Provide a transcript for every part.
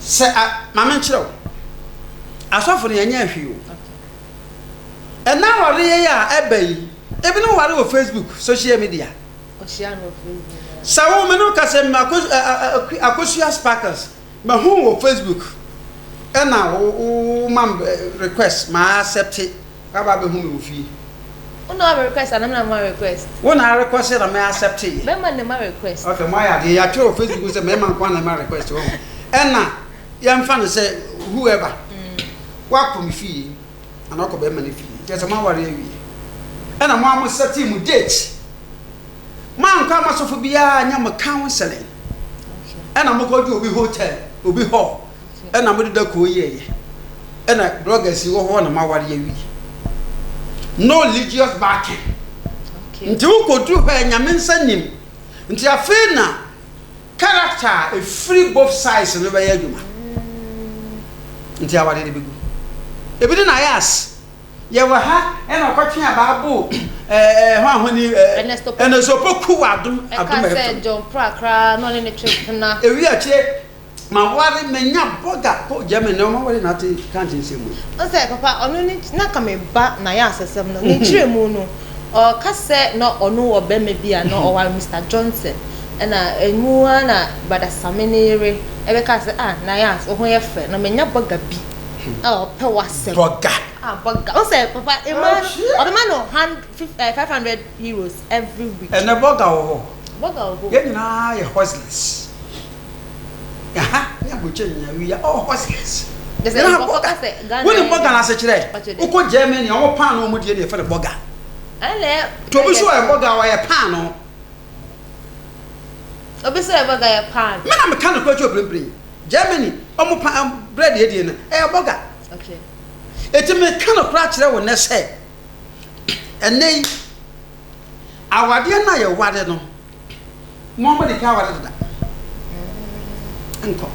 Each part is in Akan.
Sɛ a ma menkyerɛ wo. Asɔfo no yɛnyɛɛ hwee o. Ɛnɛ awareɛ yi a ɛba yi, ebinom ware wɔ Facebook, social media. Sɛ wo me no ka sɛ Akosua Sparkles, mahu wɔ Facebook, ɛna wo ma request, ma accept, waba abɛhu me wɔ fie. Wo na wa request anaa me na ma request? Wo na request na me accept yɛ. Bɛrima na ma request. Okay, mo ayɛ adeɛ, yɛatwerɛ wɔ Facebook sɛ mmarima nko na ɛma request wɔ ho. Ɛna yɛmfa no sɛ whoever, wakɔ me fie. Anaa ɔkɔ bɛrima no fie. Kyerɛ sɛ moaware awie. Ɛna mo a mo sɛtee mo date. Moankɔ amma sɔfo biara anyɛ mo counseling. Ɛna mokɔgye obi hotel, obi hall. Ɛna mode da koo yɛɛyɛ. Ɛna bloggers yi wɔ hɔ na moaware awie. No religious backing. Nti wokɔduru hɔ a Nyame nsa nim. Nti afei na Character a ɛfiri both sides no bɛyɛ adwuma nti awadeɛ no bɛgu. Ebi ne Nayas yɛwɔ ha ɛna ɔkɔtwe abaa bo ɛɛ hwan ho ni ɛɛ Ernest Opoku wɔ adom adom ɛka sɛ John Pra koraa na ɔne ne twe pena. Ewi akyire ma ware manya bɔga kɔ Germany na ɔma ware na ate kankyɛ nsɛm mu. Ɔsɛ papa ɔno ne na ka me ba Nayas asɛm no ne nkyerɛmu no Ɔka sɛ na ɔno wɔ bɛma bi a na ɔware Mister Johnson ɛna ɛmu ara na Brada Same ne yere ɛbɛkaa sɛ ah Nayas wo ho yɛ fɛ na manya bɔga bi a ɔpɛ w'asɛm. Bɔga. Ah bɔga wohu sɛ papa mmaa no ɔbɛma no 500 euros every week. Ɛnɛ bɔga wɔ hɔ. Bɔga wɔ hɔ. Yɛn nyinaa yɛ hustlers. Ɛha ne aburokyire nyinaa we are all hustlers. Yɛn ha bɔga. Wonim bɔga no ase kyerɛ? Wokɔ Germany a wɔn paanoo wɔn die no yɛfrɛ no bɔga. Nti obi so ɔyɛ bɔga a ɔyɛ paanoo. Obi so ɔyɛ bɔga yɛ paanoo. Me na meka nokorɛ kyerɛ opirimpirim. Germany wɔn pa bread yɛdie no ɛyɛ bɔga. Eti meka nokorɛ akyerɛ wo nnɛ sɛ ɛnnɛ yi awadeɛ no a yɛware no Mo a mode ka aware deda nkɔ.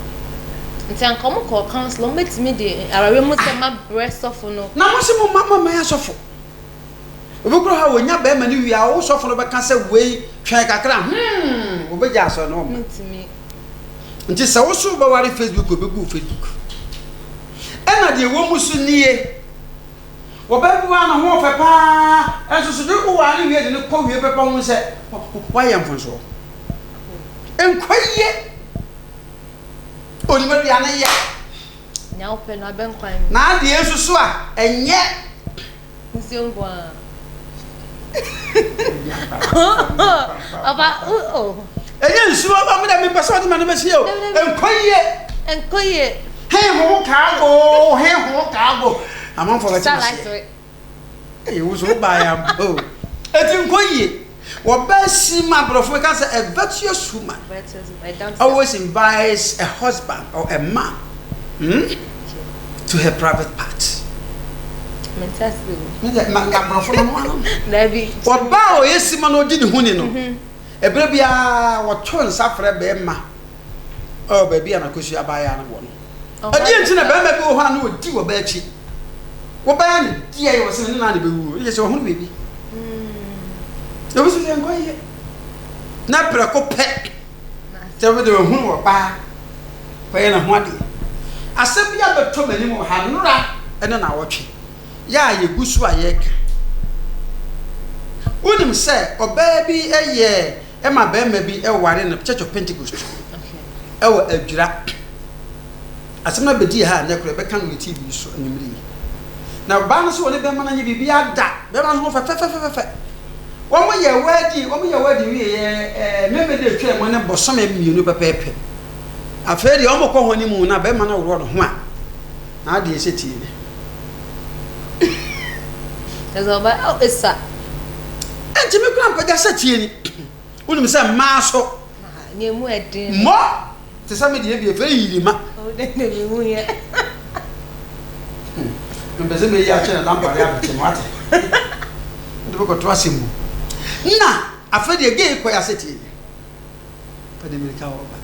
Nti anka ɔmo kɔɔ council ɔmo bɛtumi de awareɛ mu sɛm abrɛ sɔfo no. Na mo se mo ma mo mmɛn asɔfo. Obi kura hɔ a wɔnya bɛrima no wie a wo sɔfo no bɛka sɛ wei twɛn kakra hmm wɔbɛgya asɔre no ɔmma. Mentumi. Nti sɛ wo so wobɛware Facebook ɔbɛgu wo Facebook. Ɛna deɛ ɛwɔ mu so nie. Wɔbɛboa no ho fɛ paa, nso so de wowaa no wie de no kɔ wie pɛpɛ ho sɛ woayɛ mfonsoɔ. Nkɔ yie. Onim aduane yɛ. Nea wopɛ no abɛnkwan mu. Na adeɛ nso so a ɛnyɛ. Nsuo nko ara. Ɔba o. Ɛnyɛ nsuo ɔmo dɛ mepɛ sɛ ɔde ma no bɛsi o. Nkɔ yie. Nkɔ yie. He ho kaago, he ho kaago. Amanfoɔ bɛte aseɛ. Ee, wo so wobaeɛ ampa o. Eti nkɔ yie. Wɔbaa si ma aborɔfo ka sɛ a virtuous woman always invites a husband or a man hmm, to her private part. Aborɔfo no no ano. Ɔbaa a ɔyɛ si ma na ɔdi ne ho ni no, ɛberɛ biara wɔto nsa frɛ bɛrima Ɔ baabi a n'akosua abaayaa no wɔ no. Ɛdeɛn nti na barima bi wɔ hɔ a na ɔdi ɔbaa akyi? Wobɛyɛ no deɛn? Ɔse me ne no a na ɛbɛwu o. Ɛyɛ sɛ ɔhunu biribi. Obi nso sɛ nkɔ yie. Na prɛko pɛ sɛ wode ɔhunu ɔbaa kɔyɛ ne ho adeɛ. Asɛm bi abɛtɔ m'anim wɔ ha nnora ne naawɔtwe yɛ a yɛgu so a yɛreka. Wonim sɛ ɔbaa bi yɛɛ Ɛma barima bi ware no Church of Pentecost ɛwɔ Adwira. Asɛm no abɛdi ha nnɛ koraa yɛbɛka no wɔ TV so anwummere yi. Na ɔbaa no so wɔne bɛrima no anyɛ biribiara da. Bɛrima no ho fɛfɛfɛfɛfɛ. Wɔn yɛ wedding, wɔn yɛ wedding wie yɛ ɛɛ mmɛmɛ de atwa mu ne bɔsɔmɛ mmienu pɛpɛɛpɛ. Afei deɛ wɔn kɔ hɔ ne mu na bɛrima no worɔ ne ho a na adeɛ sɛ tie ne. Ɛsɛ ɔba oh esa. Ɛnti me kura mpagya sɛ tie ni. Wonim sɛ mmaa so. Nea emu ɛden. Mmɔ te sɛ me deɛ bi efɛ yiri ma. Ɔwɔ dɛ na mi hu yɛ. Mpɛ sɛ meyi akyɛ na dampare abɛkyɛ no ate. Wode bɛkɔto asɛm mu. Na afei deɛ gay kɔ yɛ asɛ tie ni. Ɔde mmirika wɔ ba.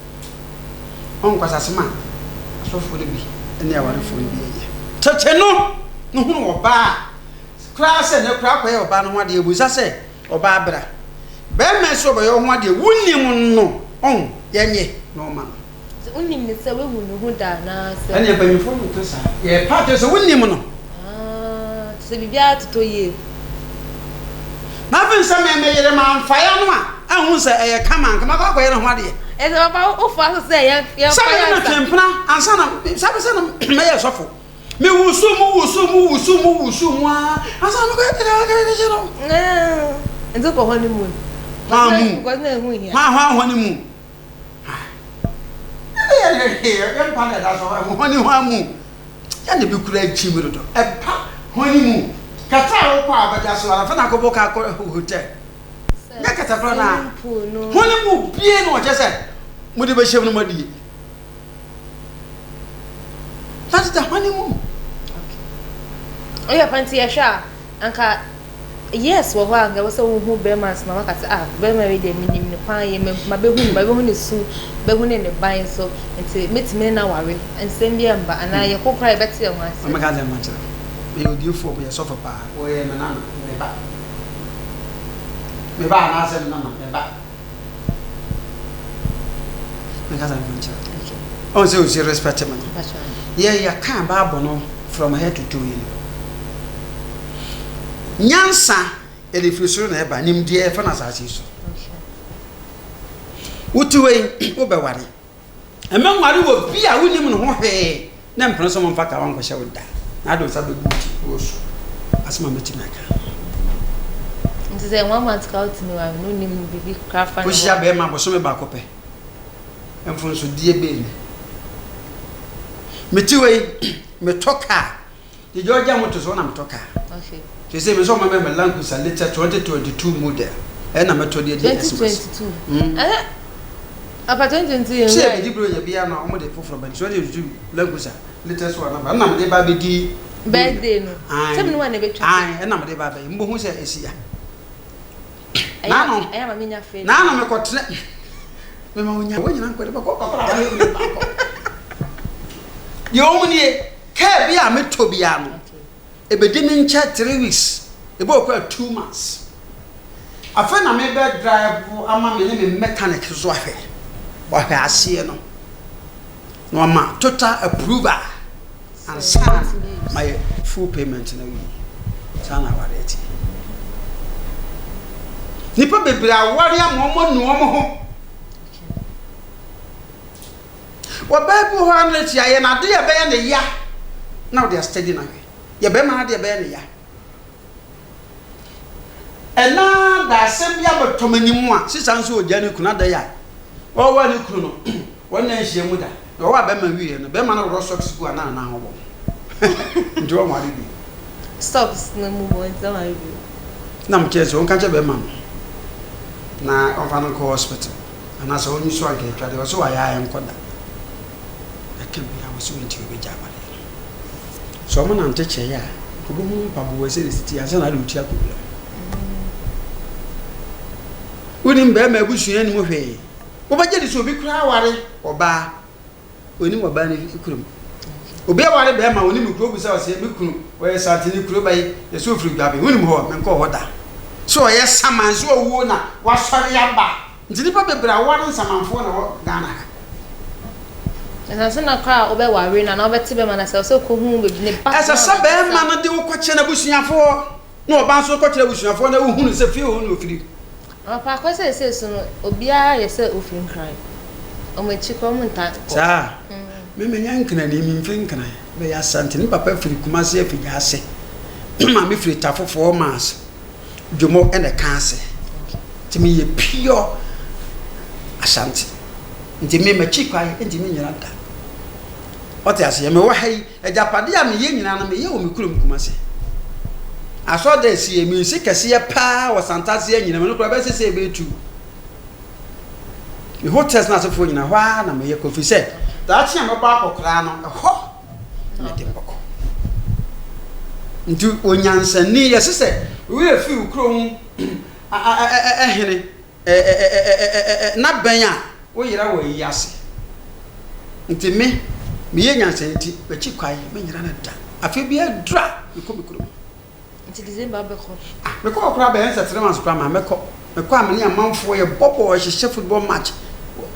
Wɔn nkwasasɛm a asɔfoɔ no bi ne awarefoɔ no bi yɛ. Tete no, no hunu ɔbaa koraa sɛ ne koraa kɔyɛ ɔbaa no ho adeɛ, ɛbusa sɛ, ɔbaa bra. Bɛrima sɛ ɔbɛyɛ wo ho adeɛ, wonim no, ɔn, yɛnyɛ na ɔma no. Nti wonim no sɛ woahu ne ho da anaa sɛ. Ɛnneɛ mpanyinfoɔ no nka saa. Yɛrepa akyerɛ sɛ wonim no. Ah, te sɛ biribiara totɔ yie. Na afei sɛ me me yere mamfaeɛ no a, anhu sɛ ɛyɛ kama anka makɔ akɔyɛ ne ho adeɛ. Ɛsɛ papa wofa so sɛ yɛn yɛn fa yɛn nsa. Sɛ me ne no twe mpena ansa na sɛ sɛ na mɛyɛ sɔfo. Me wusu mu wusu mu wusu mu wusu mu aa ansa na mekɔyɛ kɛkɛkɛkɛkɛ no. Nti kɔ hɔ ne mu. Hwan mu? Hwan hwan hɔ ne mu? Yɛ mpa na ɛda so hɔ ne hwan mu? Yɛ na bi kura akyi mu dodo. Ɛpa hɔ ne mu. Kɛtɛ a wokɔ a wobɛda so ara afei na akɔbɔ ka akɔ hotel. Nyɛ kɛtɛ korɔ naa. Hɔ ne mu bie na ɔkyɛ sɛ mode bɛhyɛ mu no moadie. That is the honeymoon. Okay. Oyɛ pa nti yɛhwɛ a anka years wɔ hɔ a anka ɛwɔ sɛ wohu bɛrima nso na waka sɛ ah bɛrima yi deɛ menim no paa yɛ mabɛhu no mabɛhu ne su bɛhu ne ne ban so nti mɛtumi ne no aware nsɛm bi ɛmba anaa hmm. yɛkɔ koraa yɛbɛte yɛn ho ase. Ɔmɛka sɛ makyerɛ meyɛ odiifoɔ meyɛ sɔfo paa wɔyɛ me nana me ba me ba anaasɛ me nana me ba Meka sɛ mfa nkyerɛ wo. Ɔn sɛ osi respect me no. Yɛ yɛka Bible no from head to toe yi no. Nyansa yɛde firi soro na ɛba, nimdeɛ yɛfa no asase yi so. Wote hɔ yi, wobɛware. Mma nware wɔ bi a wonim ne ho hwee na mpene so momfa kawa nkɔhyɛ wo da na ade wo nsa bɛgu wo ti na woasu. Asɛm a mɛtumi aka. Nti sɛ one month ka wotumi ware no wonim biribi koraa fa ne ho. Wohyia bɛrima bosome baako pɛ, mfomsodeɛ bɛn ni? Mete hɔ yi, metɔ kaa. The Georgia Motors hɔ na metɔ kaa. Okay. Sese me sɛ ɔma mɛ Land Cruiser later 2022 model. Ɛna mɛtɔ de adi Xmas. 2022. Mm. Ɛhɛ. Apa 2022 yɛn. Sɛ yɛbɛdi bro yɛ bia na ɔmo de foforɔ ba 2022 Land Cruiser latest one aba. Ɛna mede ba abɛdi birthday no. Sɛ me ne wa na ɛbɛtwa. Ae, ɛna mede ba abɛyɛ. Mbohu sɛ ɛsi ya. Naano, naano mekɔtena mema wonya wɔn nyina nkɔde bɛkɔ kɔkɔrɔ a wɔyɛ nyina baakɔ. Deɛ wɔn nie, kaa bi a metɔ biara no, ebedi me nkyɛ 3 weeks, ebi wɔ koraa 2 months. Afei na mebɛ drive ama me ne me mechanic so ahwɛ, wahwɛ aseɛ no, na wama total approval ansa na mayɛ full payment na wie. Saa na awareɛ teɛ. Nnipa bebree aware ama wɔn anu wɔn ho. Ɔbaa bi wɔ hɔ a na akyi ayɛ no adeɛ a ɛbɛyɛ ne ya na ɔde asitadi no ahwɛ. Yɛ bɛrima no adeɛ a ɛbɛyɛ ne ya. Ɛna da asɛm bi abɛtɔ m'anim a sisa nso ɔgya ne kunu adɛn a ɔwɔ ne kunu no wɔn na nhyia mu da na ɔwɔ a bɛrima wieɛ no bɛrima no worɔ socks gu a na ne nan ho bɔ nti wɔnware bio. Socks no mu bɔ nti wɔnware bio. Na mekyerɛ sɛ ɔnka kyerɛ bɛrima no na ɔmfa no nkɔ hospital anaasɛ ɔnyi so anka atwa deɛ ɔsɛ wayɛ a ɛnkɔ da. Ɛka bi a wɔsɛ wɔnti wɔbɛgya awareɛ no. Sɛ ɔmo nante kyɛe a ɔbɛhunu mpaboa sɛ ne siti ansa na ade ɔti akɔ wura. Wonim bɛrima abusua nim hwee. Wobɛgye di sɛ obi koraa aware ɔbaa, onim ɔbaa no kurom. Obi aware bɛrima, onim kuro, obisa ɔsɛ me kunu, ɔyɛ Santene kuro bɛyi, yɛsɛ ofiri Dwabe, wonim hɔ, menkɔɔ hɔ da. Sɛ ɔyɛ saman, sɛ ɔwuo na wasɔre aba. Nti nnipa bebree aware nsamanfoɔ na ɛwɔ Ghana ha. Ɛsɛ na koraa a wobɛware no anaa wobɛte bɛrima no ase, ɛwɔ sɛ wokɔhu baabi ne ba. Ɛsɛ sɛ bɛrima no de wo kɔkyerɛ n'abusuafoɔ na ɔbaa nso kɔkyerɛ abusuafoɔ na wohunu sɛ fie hɔ na ofiri. Amapa akɔ seesei so no obiara yɛ sɛ ofiri Nkran. Wɔn akyi koraa wɔn ntaa kɔ. Saa? Me menyɛ Nkranni, memfiri Nkran. Meyɛ Asanteni. Me papa firi Kumasi Afigya-ase. Me maame firi Tafo 4 miles, Dwomo na ɛka ase. Nti meyɛ pure Ashanti. Nti me m'akyi kwan ntumi nnyina da. Ɔte aseɛ? Mewɔ ha yi, agyapadeɛ a meyɛ nyinaa no meyɛ wɔ me kurom Kumasi. Asɔrdan si yɛ, mesi kɛseɛ paa wɔ Santase Anyinam, ɛno koraa ɛbɛyɛ sɛ sɛ ɛbɛyɛ tu. Me hotels no asefoɔ nyinaa, hɔ ara na meyɛ kɔ, ɛfiri sɛ daakye a mɛbɔ akɔkoraa no, ɛhɔ na mede bɛkɔ. Nti onyansani, yɛse sɛ wo werɛ firi wo kurom hene na bɛn a woyera wɔ ayi ase. Nti me, meyɛ nyansani nti, m'akyi kwae, menyera no da. Afe biara duru a, mekɔ me kurom. Nti December wobɛkɔ? Ah, mekɔ hɔ koraa bɛyɛ sɛ 3 months koraa ma mɛkɔ. Mekɔ a me ne amanfoɔ yɛbɔ bɔɔl, yɛhyehyɛ football match.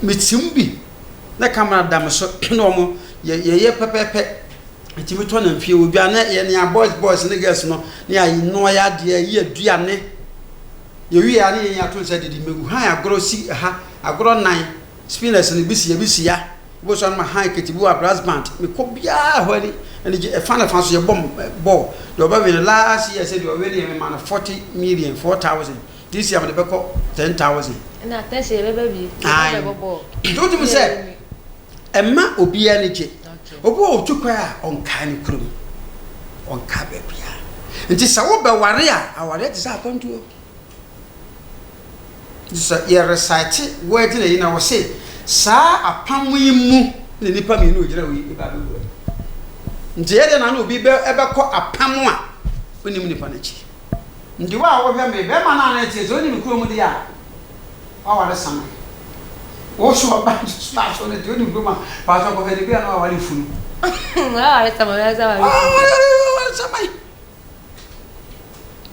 Metim bi. Na camera da me so na wɔn yɛ yɛyɛ pɛpɛɛpɛ. Ɛtumi tɔ nantwie wɔ dwa na yɛ nea boys boys ne girls no ne yɛanoa yɛ adeɛ yi aduane. Yɛwie a ne yɛn ato nsa didi. Megu han agorɔ si ha agorɔ nan spinners no bi si ebi si ya. Wobɛhu sɛ ma han kete bi wɔ brass band. Mekɔ biara hɔ ani ani gye ɛfa na fa so yɛbɔ bɔɔl. Deɛ ɔbɛwe no last year sɛ deɛ ɔwe no yɛ mema no 40 million 4000. This year mede bɛkɔ 10,000. Ɛna attention yɛbɛba bi. Yɛbɛbɔ bɔɔl. Nti wotumi sɛ ɛma obiara ani gye. Obi wɔ otu kwan a ɔnkae ne kurom, ɔnkae baabiara. Nti sɛ wobɛware a, awareɛ te sɛ akwantuo. Nti sɛ yɛ recite wedding ayi na wɔse saa apam yi mu na nnipa mmienu ogyina hɔ yi ba abɛwura mu. Nti ɛyɛ dɛn na na obi bɛ ɛbɛkɔ apam a onim nipa no akyi. Nti wo a wohwɛ me, bɛrima no a na ɛteɛ sɛ ɔnni me kurom deɛ a, waware saman. Wo so ɔba nso so aso no deɛ ɔnni kurom a, paatɔ kɔhwɛ ne bi a na waware funu. Waware saman, waware funu. Waware saman.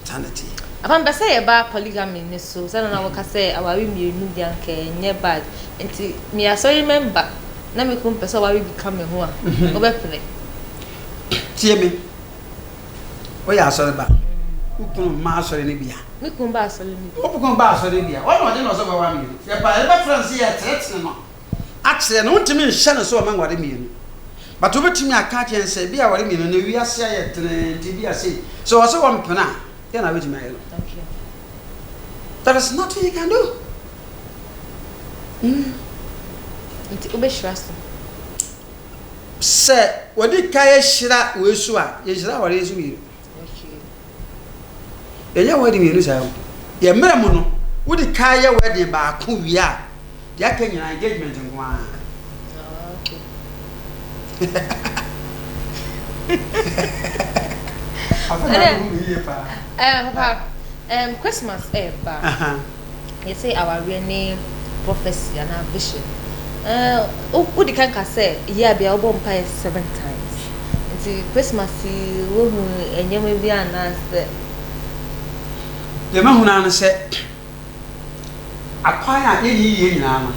Saa na ɛteɛ. Papa mepɛ sɛ yɛba polygamy no so sɛdeɛ na woka sɛ aware mmienu deɛ anka ɛnyɛ bad nti meyɛ asɔre member na me kunu pɛ sɛ ɔware bi ka me ho a wobɛpene? Tie me. Woyɛ asɔre ba. Wo kunu mma asɔre no bi a. Me kunu ba asɔre no bi. Wo kunu ba asɔre bi a, ɔna ɔde na ɔsɛ ɔbɛware mmienu. Yɛba yɛbɛfrɛ no sɛ yɛretenetene no akyerɛ no. Wontumi nhyɛ no sɛ ɔmma nware mmienu. But wobɛtumi aka akyerɛ no sɛ ebi a aware mmienu no wiase ayɛ dene nti ebi a sei. Sɛ ɔsɛ ɔmpene a, dɛn na wobɛtumi ayɛ no? Okay. There is nothing you can do. Mm. Nti wobɛhyira so? Sɛ wɔde kan ahyira wei so a, yɛnhyira awareɛ so mmienu. Yɛnyɛ wedding mmienu saa o. Yɛn mmerɛ mu no, wode kan yɛ wedding baako wie a, deɛ aka nyinaa engagement nko ara. Afei na ɔmo yie paa. Ɛɛ papa, ɛɛm Christmas ɛɛba. Yɛse awareɛ ne prophecy anaa vision. Eh, wodi kan ka sɛ year bia wobɔ mpaeɛ seven times. Nti Christmas yi wohu nneɛma bi anaasɛ? Deɛ mahunu ara ne sɛ akwan a yɛnyi yie nyinaa no,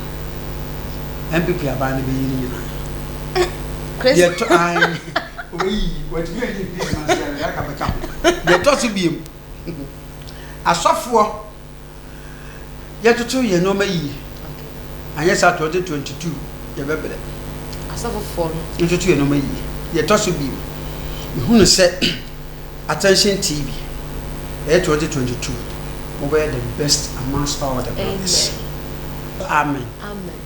NPP aban no bɛyi ne nyinaa. Deɛ ɛtɔ ae, wɔbɛyiyi, wɔatumi ayi Christmas yi a, deɛ aka bɛka ho. Deɛ ɛtɔ so biem, asɔfoɔ Yɛtoto yɛn nneɛma yie. Anyɛ saa 2022 yɛbɛbrɛ. Asɔfofoɔ no. Yɛtoto yɛn nneɛma yie. Deɛ ɛtɔ so bio, mehunu sɛ Attention TV ɛyɛ 2022 mobɛyɛ the best amongst all the bloggers. Amen. Amen.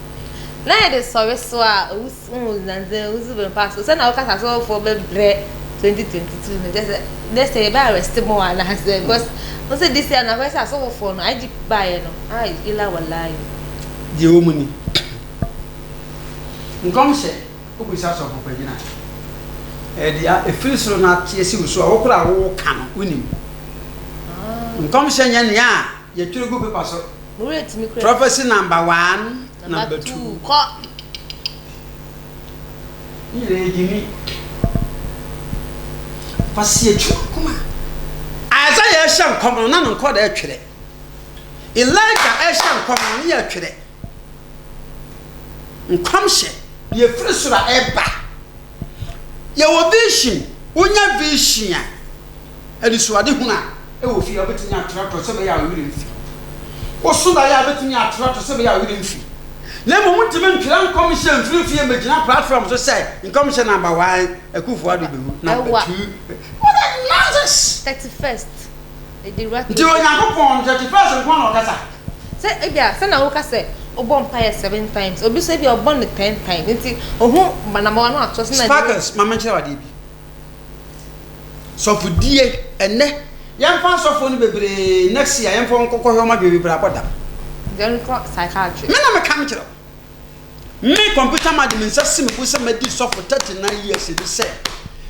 Na yɛde sɔre so a owusu nansa owusu bɛ mpa so sɛ na wokasa asɔfoɔ bɛbrɛ 2022 no kyɛ sɛ next year yɛbɛ arrest mo anaasɛ because mo sɛ this year na akɔyɛ sɛ asɔfofoɔ no IG baeɛ no ai ila walayi. Deɛ ɛwɔ mu ni, nkɔmhyɛ, wobisa sɔfo panyin a, ɛyɛ deɛ ɛfiri soro no ate asi wo so a wo koraa a woka no wonim. Nkɔmhyɛ nyɛ nea a yɛtwerɛ gu pepa so. Prophecy number one, number two. Kɔ. Ne nyinaa yɛ gyimi. Kwasi atwuma kuma. Isaiah ɛhyɛ nkɔm no na ne nkɔda ɛtwerɛ. Elijah ɛhyɛ nkɔm no ne yɛ twerɛ. Nkɔmhyɛ deɛ ɛfiri soro a ɛba. Yɛwɔ vision, wonya vision a. Anisoadehunu a ɛwɔ fie a wobɛtumi atrɛtrɛ sɛ ɛbɛyɛ a wo werɛ mfi. Woso daeɛ a wobɛtumi atrɛtrɛ sɛ ɛbɛyɛ a wo werɛ mfi. Na mmom wontumi ntwerɛ nkɔmhyɛ mfiri fie mmɛgyina platform so sɛ nkɔmhyɛ number one, Akufo Addo bɛwu, number two. What a nonsense! 31st. Nti Onyankopɔn no 31st nko na ɔkasa? Sɛ ebia sɛ na woka sɛ wobɔ mpaeɛ seven times, obi nso ebia ɔbɔ no ten times, nti ohu number one no atoa so na. Sparkles, ma menkyerɛ wo adeɛ bi. Sɔfodie ɛnɛ yɛnfa asɔfoɔ no bebree next year yɛnfa wɔn nkɔkɔhwɛ wɔn adwene bebree abɔ dam. Yɛnkɔ psychiatry. Me na meka mekyerɛ wo. Me computer man de me nsa si me bo sɛ madi sɔfo 39 years ni sɛ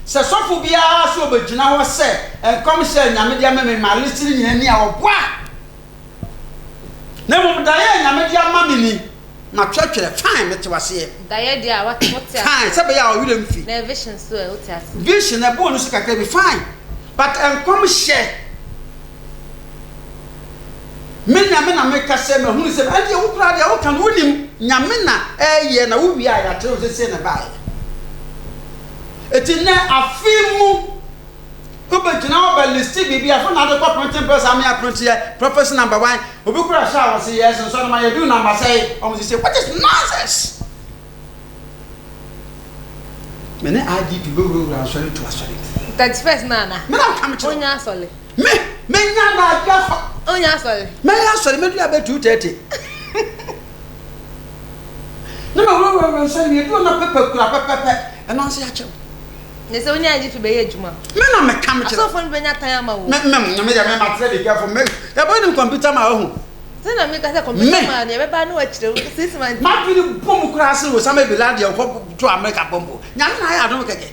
sɛ sɔfo biara sɛ ɔbɛgyina hɔ sɛ nkɔmhyɛ a Nyame de ama me ma list no nyina ni a ɔboa. Na mmom daeɛ a Nyame de ama me ni. Matwerɛtwerɛ, fine, mete waseɛ. Daeɛ deɛ a wote aseɛ. Fine, sɛ bɛyɛ a ɔwerɛ mfi. Na vision so ɛ, wote aseɛ. Vision, ɛbɔɔ no so kakra bi, fine. But nkɔmhyɛ. Me Nyame na meka sɛ mahunu sɛ ɛndeɛ wo koraa deɛ woka no wonim Nyame na ɛyɛ na wo wie a yɛakyerɛ wo sɛ sei na ɛbaeɛ. Eti nnɛ afe mu wobɛgyina hɔ bɛ listi biribi afei na ade kɔ printing press ame aprint yɛ prophecy number one obi koraa hyɛ a wɔse yes nsɔ no ma yɛdu number sɛe wɔn sɛ what is nonsense. Me ne IGP bɛwurawura asɔre tu asɔre. 31st na ana? Me na nka me kyerɛ. Onya asɔre. Me menya anadwo akɔ. Onya asɔre. Mɛyɛ asɔre mɛdu abɛ 2:30. Ne ma wurawura nsɔre mi edu na pɛpɛ kura pɛpɛpɛ ɛno nso yɛakyɛw. Ne sɛ onya IGP bɛyɛ adwuma. Me na meka me kyerɛ. Asɔfo no bɛnya tan ama wo. Me me me deɛ me ma kyerɛ be careful me yɛbɔ ne computer ma ɔho. Sɛ na meka sɛ computer ma no yɛbɛba ne wakyerɛ wo 6 months. M'adwene bɔ mu koraa sen Osama bin Laden ɔkɔ to America bɔmbo. Nyame na ayɛ adom kɛkɛ.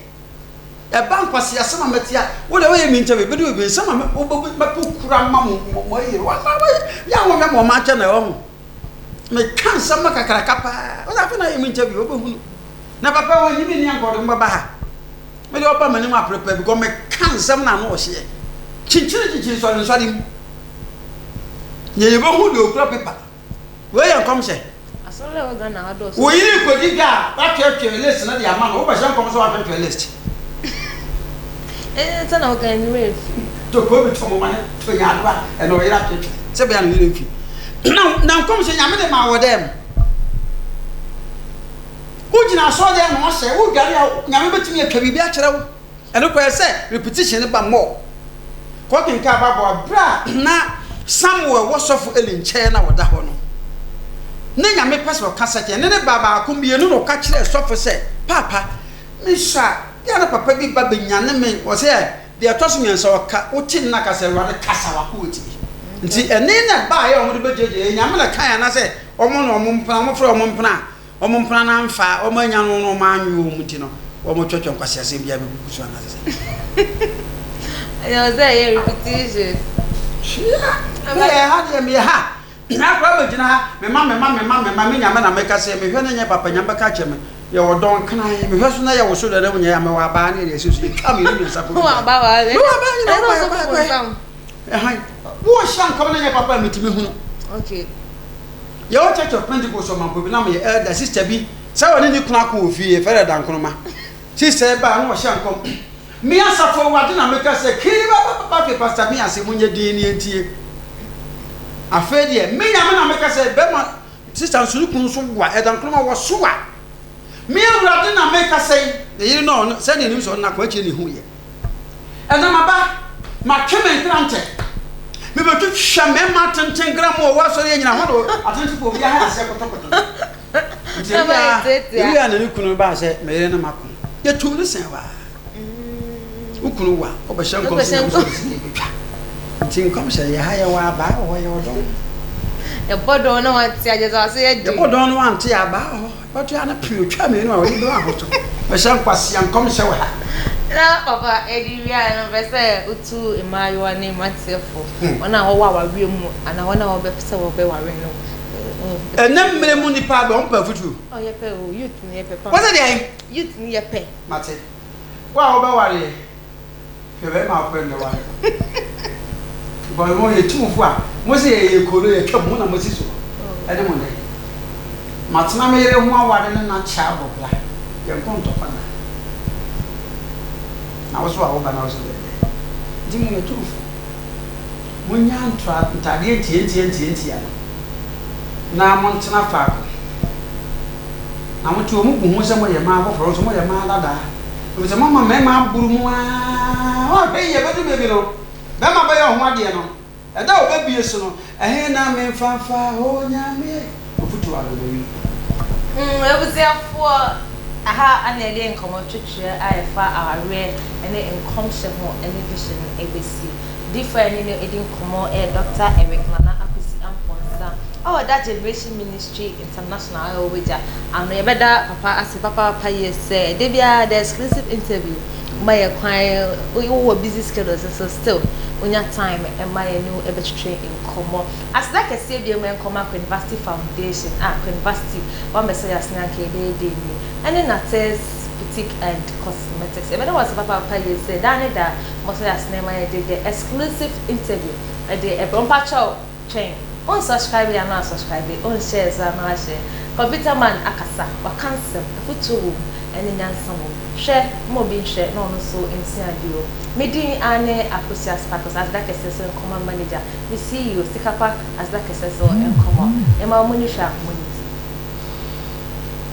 Ɛba nkwaseasɛm a mɛte a, wo deɛ woyɛ me interview bɛdu baabi nsɛm a mɛpo kura ma mo mo ayie no wama yɛ a wɔhwɛ ma ɔma akyɛ na ɛwɔ ho. Meka nsɛm ma kakraka paa. Wo sɛ afei na ayɛ me interview wobɛhunu. Na papa wɔnyi me nni anka ɔde mo bɛba ha. Me deɛ ɔba m'anim aprepare because meka nsɛm na ano ɔhyeɛ. Kyinkyini kyinkyini nsɔre nsɔre mu. Nea yɛbɛhu deɛ ɔkura paper. Wei yɛ nkɔmhyɛ. Asɔre a ɛwɔ Ghana ha dɔɔso. Wo yere rekɔdi dwa a, woatwerɛtwerɛ list no de ama no. Wobɛhyɛ nkɔm sɛ woatwerɛtwerɛ list. Ɛɛ sɛ na woka ne werɛ afi. Tɔ koobi tɔ moma ne tɔ nyaadoa ɛna ɔyere atwerɛtwerɛ sɛ bɛyɛ a ne werɛ mfi. Na na nkɔmhyɛ Nyame de maa wɔ dɛm. Wogyina asɔre dɛm na ɔhyɛ, wodware a Nyame bɛtumi atwa biribi akyerɛ wo. Ɛno koraa ɛsɛ sɛ repetition no ba more. Kɔ kenkan Bible a, bere a na Samuel wɔ sɔfo Eli nkyɛn na ɔda hɔ no, na Nyame pɛ sɛ ɔkasa kyerɛ ne ne ba baako mmienu na ɔka kyerɛɛ sɔfo sɛ, Paapa, mesua a, na papa bi ba benyane me. Ɔsɛ deɛ ɛtɔ so mmiɛnsa ɔka, wote nna ka sɛ, Awurade kasa, w'akoa tie. Nti ɛnne na ɛbaeɛ a wɔde bɛgyegye, ɛyɛ Nyame na ɛkae anaasɛ wɔn na wɔn mpena, wɔfrɛ wɔn mpena a, Wɔn mpena no amfa, wɔn annya no na wɔn anwe wɔn nti no, wɔn twɛtwɛ nkwaseasɛm biara bɛgugu so anaasɛ sɛ. Ɛyɛ sɛ ɛyɛ repetition. Hwea, meyɛ ha deɛ meyɛ ha. Na akora bɛgyina ha, mema mema mema mema me nyame na meka sɛ mehwɛ no nyɛ papa nyame bɛka kyerɛ me. Yɛwɔ dɔn kran, mehwɛ so na yɛ wo so deɛ na wonyɛ ya mewɔ abaa ne ɛdeɛ ɛsi so yɛtwa mmienu mmiɛnsa kɔ. Wɔ abaa wɔ ha. Mewɔ abaa nyina wɔ kwan kwan kwan. Ɛhan, wohyɛ nkɔm na nyɛ papa a metumi hunu. Okay. Yɛwɔ Church of Pentecost ɔmampo bi na meyɛ elder, sister bi sɛ ɔne ne kunu ako wɔ fie, yɛfrɛ no Dankonoma. Sister yi bae na ɔhyɛ nkɔm. Me asafo awurade na meka sɛ kii babababa afei pastor me ase monyɛ din ne yɛntie. Afei deɛ me nyame na meka sɛ bɛma sister nso ne kunu nso wa Ɛdankonoma wɔ so wa. Me awurade na meka sɛ ne yere no ɔno sɛdeɛ nim sɛ ɔno n'ako akyire ne hu yɛ. Ɛnnɛ maba, matwe me nkrantɛ, mebɛtwitwa mmarima atenten gram wɔ w'asɔre yɛ nyina hɔ na atentefoɔ obiara ha aseɛ kotokoto. Nti ebi a na ne kunu baa sɛ me yere ne mako. Yɛtu ne sɛn waa. Wo kunu wa, wobɛhyɛ nkɔm sɛ nyame sɛ ɔbɛsi ne bɛtwa. Nti nkɔm sɛ yɛ ha yɛwɔ abaa wɔ hɔ yɛwɔ dɔn. Yɛbɔ dɔn na wante agye sɛ ɔse yɛ den. Yɛbɔ dɔn na wante abaa wɔ hɔ. Bɛto ano pii otwa mmienu a ɔde bɛwɔ ahotɔ. Bɛhyɛ nkwasea nkɔmhyɛ wɔ ha. Na papa ɛde wie a no pɛ sɛ wotu mmaayewa ne mmeranteɛ fo, wɔn a wɔwɔ awareɛ mu anaa wɔn a wɔbɛpɛ sɛ wɔbɛware no. Ɛnɛ mmerɛ mu nipa abɛ wɔn pɛ afutuo. Oh yɛpɛ o youth no yɛpɛ paa. Wɔsɛ deɛn? Youth no yɛpɛ. Mate. Wo a wobɛwareɛ. Hwɛ bɛrima a wopɛ no ware no. Because mo yɛ tumfo a, mo se yɛyɛ kuro no yɛtwa mu na mo si so. Ɛne mo nnɛ. Matena me yere ho aware ne na kyɛ abɔ bra. Yɛn ko ntɔkwa na. Na wo so a woba na wo so yɛ dɛ. Nti mo yɛ tumfo. Monya ntra ntadeɛ ntiantia ntiantia no na montena faako. Na mote wɔn bu ho sɛ moyɛ mmaa foforɔ nso moyɛ mmaa dadaa. Efisɛ moama mmarima aboro mu ara. Woanhwɛ yie a, ɛbɛduru baabi no, barima bɛyɛ wo ho adeɛ no, ɛda a ɔbɛbue so no, ɛhe na memfa mfa, O Nyame? Afotuo ara na mawie. Mm, abusuafoɔ, aha na yɛde nkɔmmɔ twetweɛ a ɛfa awareɛ ne nkɔmhyɛ ho ne vision bɛsi. Difoɔ a yɛne no redi nkɔmmɔ yɛ Dɔkta Eric Nana Akwasi Amponsah a ɔda Generation Ministry International a ɛwɔ Wagya ano. Yɛbɛda papa ase papaapa yie sɛ da biara the exclusive interview ma yɛ kwan, wowɔ busy schedules nso still wonya time ma yɛne wo bɛtwetwe nkɔmmɔ. Aseda kɛseɛ biom nkɔma Queenvasty Foundation a Queenvasty wambɛsɔ yɛ asene anka yɛbɛyɛ dɛn ni ɛne Nates Boutique and Cosmetics. Yɛbɛda wo ase papaapa yie sɛ daa ne daa mosɔ yɛ asene ma yɛde the exclusive interview de ɛbrɛ wo. Mpakyɛw twɛn. Unsubscribe a na wasubscribe, unshare nso a na wahyɛ. Computer man akasa, waka nsɛm, afotuo wɔ mu ɛne nyansa wɔ mu. Hwɛ ma obi nhwɛ na ɔno nso nsua adeɛ o. Me din ara ne Akosua Sparkles, Aseda Kɛseɛ so Nkɔmmɔ Manager, me CEO, Sikapa Aseda Kɛseɛ so Nkɔmmɔ. Yɛma mo ani hwɛ a mo.